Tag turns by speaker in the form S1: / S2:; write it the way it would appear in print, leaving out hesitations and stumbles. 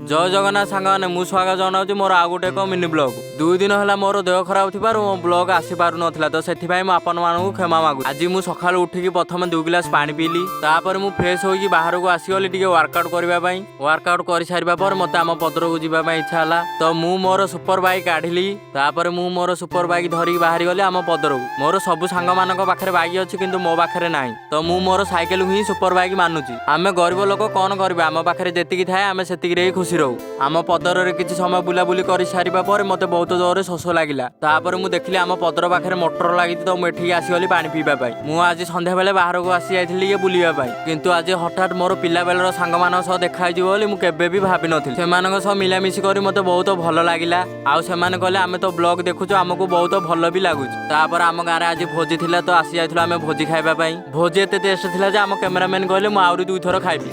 S1: ଜୟ ଜଗନ୍ନାଥ ସାଙ୍ଗମାନେ, ମୁଁ ସ୍ୱାଗତ ଜଣାଉଛି ମୋର ଆଉ ଗୋଟେ ଏକ ମିନି ବ୍ଲଗ। 2 ଦିନ ହେଲା ମୋର ଦେହ ଖରାପ ଥିବାରୁ ମୋ ବ୍ଲଗ ଆସିପାରୁନଥିଲା, ତ ସେଥିପାଇଁ ମୁଁ ଆପଣମାନଙ୍କୁ କ୍ଷମା ମାଗୁଛି। ଆଜି ମୁଁ ସକାଳୁ ଉଠିକି ପ୍ରଥମେ 2 ଗ୍ଲାସ ପାଣି ପିଇଲି। ତାପରେ ମୁଁ ଫ୍ରେଶ ହୋଇକି ବାହାରକୁ ଆସିଗଲି ଟିକେ ୱାର୍କଆଉଟ କରିବା ପାଇଁ। ୱାର୍କଆଉଟ କରିସାରିବା ପରେ ମୋତେ ଆମ ପଦରକୁ ଯିବା ପାଇଁ ଇଚ୍ଛା ହେଲା, ତ ମୁଁ ମୋର ସୁପର ବାଇକ୍ କାଢ଼ିଲି। ତାପରେ ମୁଁ ମୋର ସୁପର ବାଇକ୍ ଧରିକି ବାହାରି ଗଲି ଆମ ପଦରକୁ। ମୋର ସବୁ ସାଙ୍ଗମାନଙ୍କ ପାଖରେ ବାଇକ୍ ଅଛି, କିନ୍ତୁ ମୋ ପାଖରେ ନାହିଁ, ତ ମୁଁ ମୋର ସାଇକେଲକୁ ହିଁ ସୁପର ବାଇକ୍ ମାନୁଛି। ଆମେ ଗରିବ ଲୋକ, କଣ କରିବା? ଆମ ପାଖରେ ଯେତିକି ଥାଏ, ଆମେ ସେତିକିରେ ହିଁ ଖୁସି ରହୁ। ଆମ ପଦରରେ କିଛି ସମୟ ବୁଲାବୁଲି କରିସାରିବା ପରେ ମୋତେ ବହୁତ ଜୋରରେ ଶୋଷ ଲାଗିଲା। ତାପରେ ମୁଁ ଦେଖିଲି ଆମ ପଦର ପାଖରେ ମୋଟର ଲାଗିଛି, ତ ମୁଁ ଏଠିକି ଆସିଗଲି ପାଣି ପିଇବା ପାଇଁ। ମୁଁ ଆଜି ସନ୍ଧ୍ୟାବେଳେ ବାହାରକୁ ଆସି ଯାଇଥିଲି ଟିକେ ବୁଲିବା ପାଇଁ, କିନ୍ତୁ ଆଜି ହଠାତ୍ ମୋର ପିଲାବେଳର ସାଙ୍ଗମାନଙ୍କ ସହ ଦେଖା ହେଇଯିବ ବୋଲି ମୁଁ କେବେ ବି ଭାବିନଥିଲି। ସେମାନଙ୍କ ସହ ମିଳାମିଶି କରି ମୋତେ ବହୁତ ଭଲ ଲାଗିଲା। ଆଉ ସେମାନେ କହିଲେ, "ଆମେ ତ ବ୍ଲଗ ଦେଖୁଛୁ, ଆମକୁ ବହୁତ ଭଲ ବି ଲାଗୁଛି।" ତାପରେ ଆମ ଗାଁରେ ଆଜି ଭୋଜି ଥିଲା, ତ ଆସି ଯାଇଥିଲୁ ଆମେ ଭୋଜି ଖାଇବା ପାଇଁ। ଭୋଜି ଏତେ ଟେଷ୍ଟ ଥିଲା ଯେ ଆମ କ୍ୟାମେରାମ୍ୟାନ କହିଲେ, "ମୁଁ ଆହୁରି ଦୁଇଥର ଖାଇବି।"